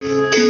Thank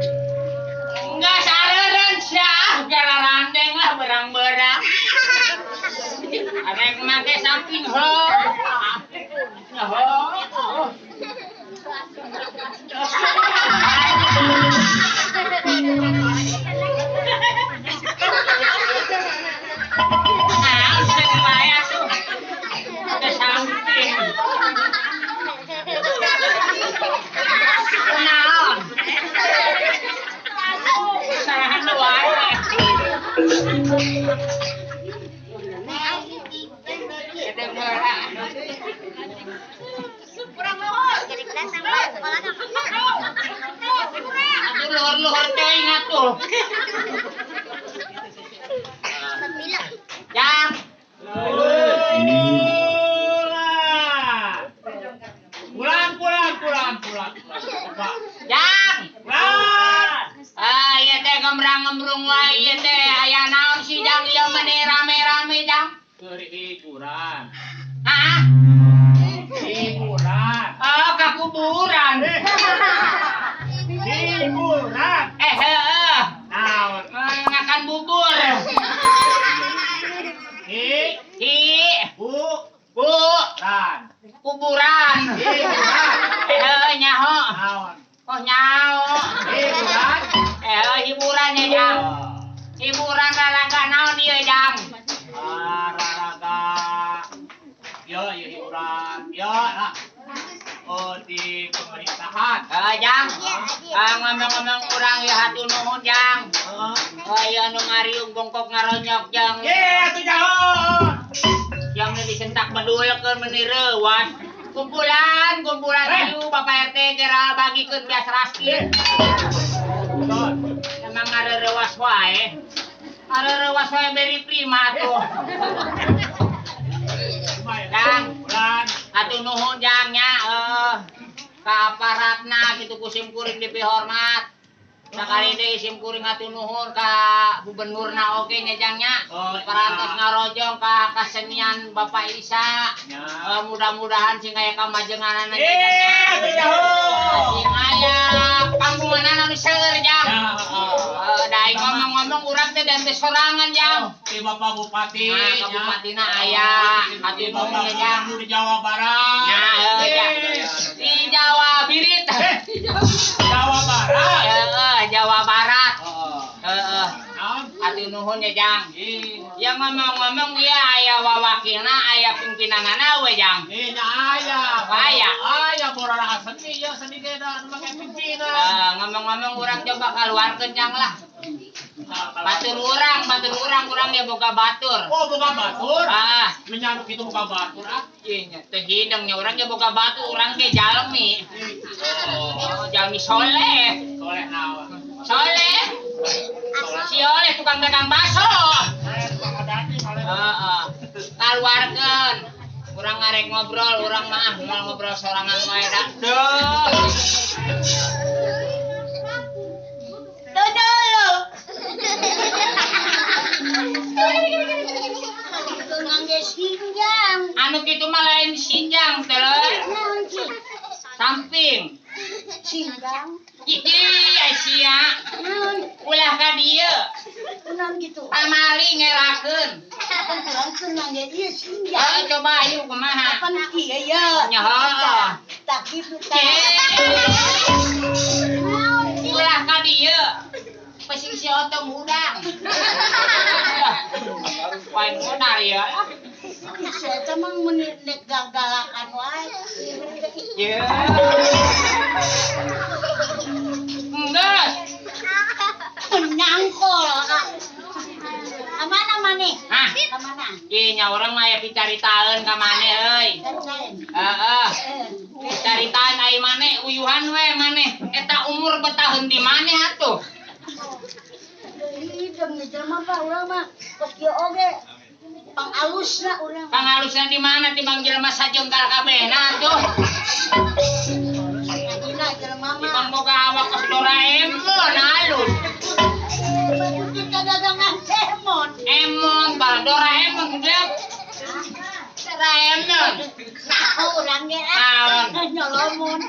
Enggak sareureun sia, gararandeng lah berang-berang. Arek make samping ho. Ho. Naon sia wae atuh. Ke samping. Naon? Saha wae. Atuh luhur-luhur teuing atuh. Jang. Pulang, pulang, pulang, pulang. Jang. Pulang. Ah, ieu teh gemrang-gemrung wae ieu teh aya naon sih Jang ieu meni rame-rame Jang? Keur hiburan. Hah? Hiburan. Oh, ka kuburan. Hiburan. Eh, heeh. Naon? Ngakan bubur. Hi, Hi, bu, bu, ran. Kuburan. Hiburan. Eh, heuh, nyaho. Naon? Oh, nyaho. Hiburan. Eh, heuh, hiburan ya, Jang. Hiburan raraga naon ieu, Jang? Ah, raraga. Yo, yo hiburan. Yo, lah. Oh, di pemerintahan. Eh, Jang. Ah, ngomong-ngomong urang ieu hatur nuhun, Jang. Heeh. Oh, ieu nu ngariung bongkok ngaronyok, Jang. Ye, atuh jauh. Yang nu disentak bedulkeun meuni reuwas. Kumpulan, kumpulan Eh. ieu Bapak RT kira bagikeun beas raskin. Emang ngareurewas wae. Ngareurewas wae beri prima tuh. Jang. Bulan. Hatur nuhun Jang nya ka aparatna kitu ku sim kuring dipihormat. Sakali deui sim kuring hatur nuhun ka gubernurna oge nya Jang nya. Oh, Parantos iya. ngarojong ka kasenian Bapak Isa. Ya. Mudah-mudahan sing aya kamajenganana Eh, atuh jauh. Sing aya panggunganana nu seueur Jang. Ya, Eh, da aing ngomong-ngomong urang teh dan teh sorangan Jang. Di Bapak Bupati. Nah, ka bupatina aya. Hatur nuhun Bapak ya Jang. Gubernur Jawa Barat. Nah, Jang. Di Jawa Birit. Jawa Barat. Heeh, Jawa Barat. Heeh. Heeh. Naon? Hatur nuhun ya Jang. Ih, Ya ngomong-ngomong ya aya wawakilna, aya pimpinanana we Jang. ih, nya aya. Aya. Aya borara seni ya seni ge da anu make pimpinan. Eh, ngomong-ngomong urang coba keluarkeun Jang lah. Batur urang, urang ya boga batur. Oh, boga batur. Ah, Menyanu kitu boga batur ah. Iya nya teu hideng nya urang ge boga batu, urang ge jalmi. Oh, jalmi soleh. Soleh naon? Soleh. Si Oleh tukang dagang bakso. Eh, tukang daging soleh. Heeh. Kaluarkeun. Urang ngarek ngobrol, urang mah ah, moal ngobrol sorangan wae da. Duh. Dodolo. Ngangge sinjang. Anu kitu mah lain sinjang teh leuy. Naon sih? Samping. Sinjang. Ih, sia. Naon? Ulah ka dieu. Naon gitu? Pamali ngerakeun. Kan urang keur ngangge ieu Heeh, sinjang. coba ayo kumaha. Kapan kieu ya? Nya heuh. Tak kitu tah. Ulah ka dieu. Pesing si otong hudang. Wae modal ya. Si eta mah meuni nek gagalakan wae. Ye. Enggeus. Menyangkol. Kamana maneh? Hah? Kamana? Ih, nya urang mah aya picaritaeun ka maneh euy. Caritain. Heeh. Eh, Caritaan ai maneh uyuhan we maneh. Eta umur betaheun di maneh atuh. Itu tong jelema mah urang mah kos kieu oge. Pangalusna urang. Pangalusna di mana timbang jelema sajengkal kabehna atuh. Ngahina jelema mah. Timbang boga awak kos Doraemon halus. Bagus kadagangan cemon. Emon bal Doraemon geus. Doraemon. Nah, urang ge ah. Naon? Nyolomon.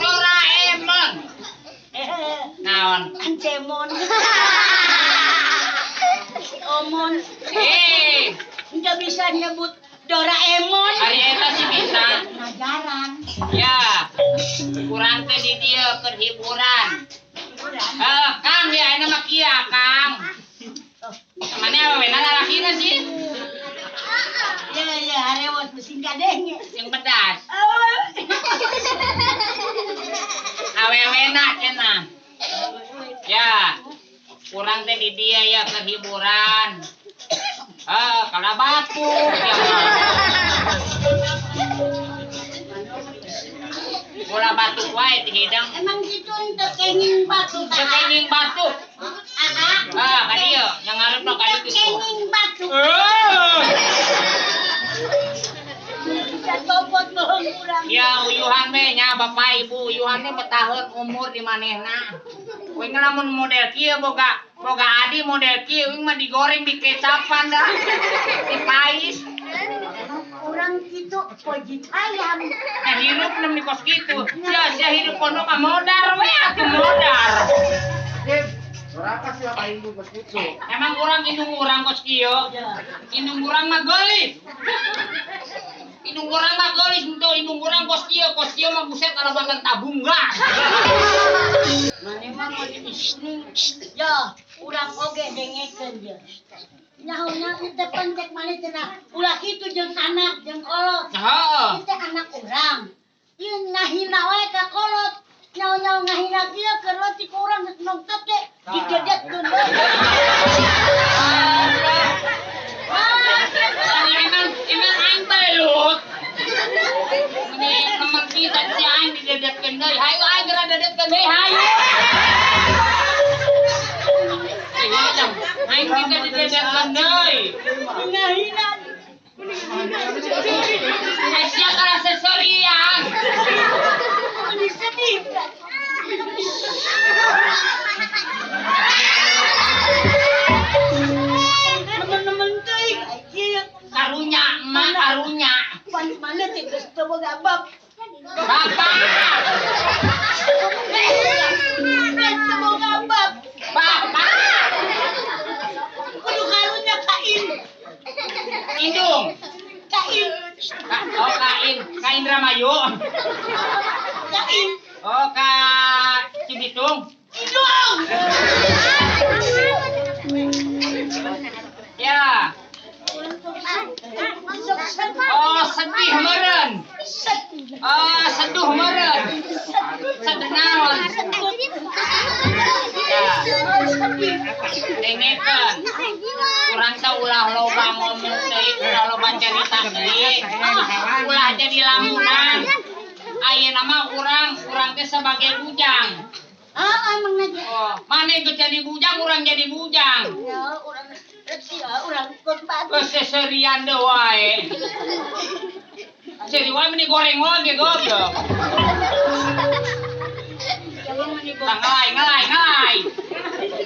Doraemon. Naon? Ancemon. Si Omon. Eh, Nggak bisa nyebut Doraemon. hari eta sih bisa. Ngajaran. Ya. Kurang teh di dieu keur hiburan. Hiburan. Eh, Kang ya ayeuna mah kieu, Kang. Mana awewena lalakina sih? Ya ya harewos pusing kadenge. Yang pedas. Oh. Awewena cenah. Ya. Kurang teh di dieu ya keur hiburan. Eh, kalau batuk ya. Bola batuk wae ti hidang. Emang gitu untuk kenging batu Teu kenging batuk. Aa. Ah, ka dieu yang ngarepna ka Teu ditu. kenging batu. Eh. Bisa copot bohong urang. Ya uyuhan we nya bapak ibu uyuhan we betaheun umur di manehna. Uing lamun model kieu boga boga adi model kieu uing mah digoreng di kecapan dah. Dipais. Urang gitu pojit ayam. Nah hirup nem di kos kitu. Sia sia hirup pondok ka modar we atuh modar. Berapa sih apa indung kos kitu? Emang urang indung urang kos kieu. Ya. Indung urang mah geulis. Indung urang mah geulis henteu indung urang kos kieu mah buset alabangan tabung gas. Mane mah mau isning. Ya, urang oge dengekeun dia. Nyaho-nyaho teh pentek maneh cenah. Ulah kitu jeung anak jeung kolot. Heeh. Ieu teh anak urang. Ieu ngahina wae ka kolot. Nyaho-nyaho ngahina kieu keur leutik urang geus nongtot ge digedetkeun we. Emang emang aing belut. Ini teman kita si aing didedetkeun deui. Hayu aing geura dedetkeun deui hayu. Aing kita didedetkeun deui. Ngahina. Ai sia kalah seserian. Ini sedih. Temen-temen teuing ieu Karunya emak karunya. pan mana teh geus teu boga bab. Bapak. Geus teu boga bab. Bapak. Kudu karunya kain. Indung. Kain. Ka, oh kain, ka Indramayu. Kain. Oh ka Cibitung. Indung. Ya. Sok sedih. Oh sedih meureun. Sedih. Oh seduh meureun. Sedih naon? Ya. Dengekeun. Urang teh ulah loba ngomong deui, ulah loba carita deui. Ulah jadi lamunan. Ayeuna mah urang urang teh sebagai bujang. Ah, emang aja. Oh, mana ikut jadi bujang, urang jadi bujang. Ya, urang rek sia, urang ikut batu. Keseserian deui wae. Seri wae meni goreng oge goblok. Jangan meni Tah ngelai ngelai ngelai.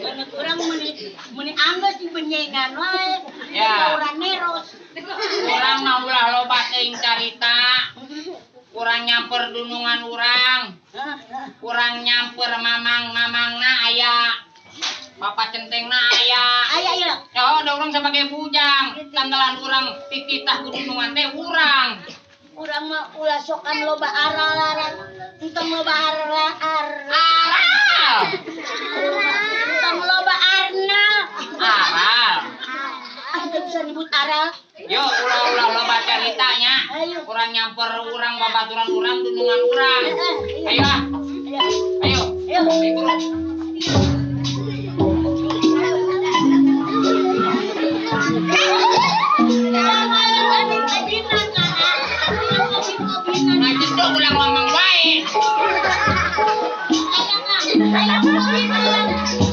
Banget urang meni meni anggeus di benyengan wae. Ya. Urang neros. Urang mah ulah loba teuing carita. Urang nyamper dunungan urang. Urang nyamper mamang-mamangna aya. Bapak centengna aya. Aya ieu. Ya ada urang sebagai bujang. Tanggalan urang tititah ku dunungan teh urang. Urang mah ulah sokan loba aralaran. Entong loba arala ar. Aral. Entong loba arna. Aral. Ah, teu bisa nyebut aral. Yo ulah-ulah loba caritanya. Ayo. Urang nyamper urang babaturan urang dunungan urang. Ayo ah. Ayo. Ayo. Ayo. Ayo buru. Ngajis dong ulah ngomong wae. Ayo, ayo, ayo.